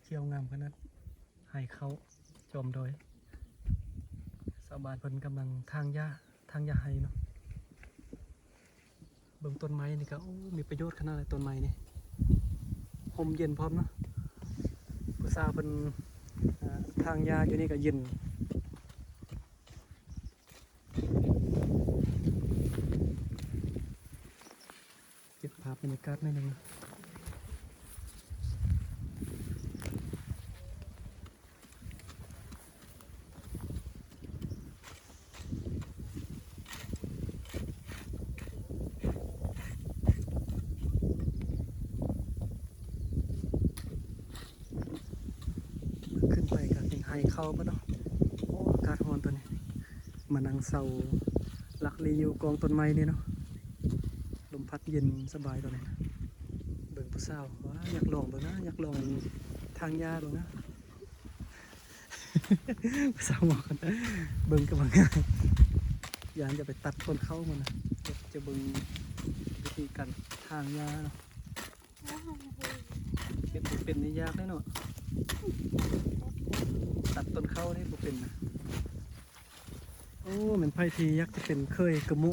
ກ່ຽວງາມຂະໜາດ ໄຮ່ເຂົ້າຈອມດອຍ. ຊາວບ້ານເພິ່ນກຳລັງຖາງຫຍ້າ ຖາງຫຍ້າໄຮ່ເນາະ. ເບິ່ງຕົ້ນໄມ້ນີ້ກໍ ໂອ້ ມີປະໂຫຍດຂະໜາດເລີຍ ຕົ້ນໄມ້ນີ້ ຮົ່ມເຢັນພ້ອມເນາະ. ຜູ້ສາວເພິ່ນ ເອີ່ ຖາງຫຍ້າຢູ່ນີ້ກໍເຢັນ. ເກັບພາບບັນຍາກາດໜ້ອຍໜຶ່ງ. ຂຶ້ນໄປກໍເປັນໄຮ່ເຂົ້າເບິດເນາະ. ໂອ້ ອາກາດຮ້ອນຕອນນີ້ ມານັ່ງເຊົາລັກລີຢູ່ກ້ອງຕົ້ນໄມ້ນີ້ເນາະ. ລົມພັດເຢັນສະບາຍຕອນນີ້ນະ. ເບິ່ງຜູ້ສາວ ວ້າ ຢາກລອງເບິ່ງນະ ຢາກລອງຖາງຫຍ້າເບິ່ງນະ. ສາວໝອກ ເບິ່ງກໍວ່າງ່າຍ ຢ້ານຈະໄປຕັດຕົ້ນເຂົ້າມັນນະ. ຈະເບິ່ງວິທີການຖາງຫຍ້າເນາະ. ເຮັດບໍ່ເປັນນີ້ຍາກເດ້ເນາະ ຕັດຕົ້ນເຂົ້ານີ້ບໍ່ເປັນນະ. ໂອ້ ແມ່ນໃຜທີ່ຢາກຈະເປັນເຂີຍກະມຸ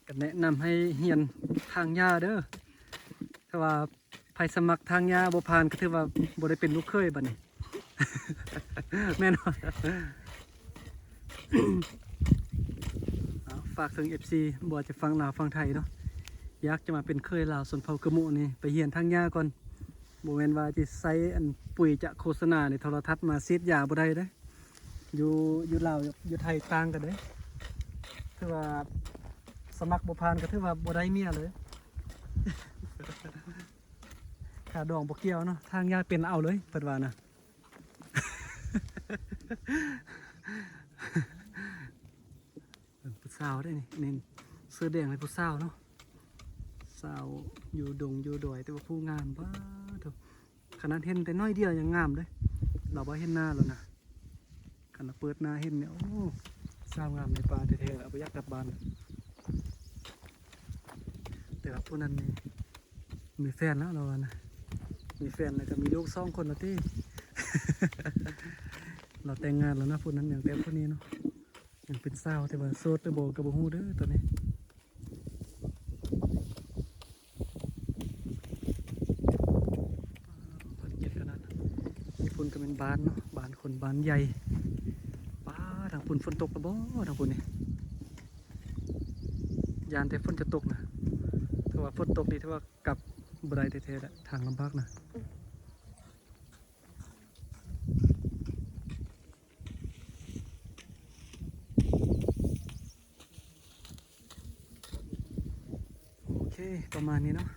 ກໍແນະນຳໃຫ້ຮຽນຖາງຫຍ້າເດີ້. ຖ້າວ່າໃຜສະໝັກຖາງຫຍ້າບໍ່ຜ່ານ ກໍຖືວ່າບໍ່ໄດ້ເປັນລູກເຂີຍບັດນີ້ ແມ່ນບໍ່? ເອົາ ຝາກເຖິງເອັຟຊີ ບໍ່ວ່າຈະຝັ່ງລາວຝັ່ງໄທເນາະ, ຢາກຈະມາເປັນເຂີຍລາວຊົນເຜົ່າກະມຸນີ້ ໄປຮຽນຖາງຫຍ້າກ່ອນ. ບໍ່ແມ່ນວ່າຈະໃຊ້ອັນປຸ໋ຍຈາກໂຄສະນາໃນໂທລະທັດມາສີດຢາບໍ່ໄດ້ເດ້. ຢູ່ ຢູ່ລາວ ຢູ່ໄທຕ່າງກັນເດ້. ຖືວ່າສະໝັກບໍ່ຜ່ານກໍຖືວ່າບໍ່ໄດ້ເມຍເລີຍ. ຄ່າດອງບໍ່ກ່ຽວເນາະ, ຖາງຫຍ້າເປັນເອົາເລີຍ ເພິ່ນວ່ານະ. ເບິ່ງຜູ້ສາວເດ້ນີ້ ນີ້ເສື້ອແດງເປັນຜູ້ສາວເນາະ, ສາວຢູ່ດົງຢູ່ດອຍ ແຕ່ວ່າຜູ້ງາມ ປາໂທ້. ຂະໜາດເຫັນແຕ່ໜ້ອຍດຽວຍັງງາມເດ້, ລາວບໍ່ເຫັນໜ້າແລ້ວນະ. ຄັນວ່າເປີດໜ້າເຫັນນີ້ ໂອ້ ສາວງາມໃນປ່າແທ້ໆ ລະບໍ່ຢາກກັບບ້ານ. ແຕ່ວ່າຜູ້ນັ້ນນີ້ມີແຟນແລ້ວ ລາວວ່ານະ, ມີແຟນແລ້ວກໍມີລູກສອງຄົນແລ້ວຕິ. ລາວແຕ່ງງານແລ້ວນະ ຜູ້ນັ້ນຍັງ, ແຕ່ຜູ້ນີ້ເນາະ ຍັງເປັນສາວ ແຕ່ວ່າໂສດຫຼືບໍ່ກໍບໍ່ຮູ້ເດີ້ຕອນນີ້. ເພິ່ນເຮັດຂະໜາດ ນີ້ພຸ້ນກໍແມ່ນບ້ານເນາະ, ບ້ານຄົນບ້ານໃຫຍ່. ປ້າ ທາງພຸ້ນຝົນຕົກແລ້ວບໍ່ ທາງພຸ້ນນີ້? ຢ້ານແຕ່ຝົນຈະຕົກນະ, ຖ້າວ່າຝົນຕົກນີ້ຖືວ່າກັບບໍ່ໄດ້ແທ້ໆແຫຼະ, ທາງລຳບາກນະ. ໂອເຄ ປະມານນີ້ເນາະ,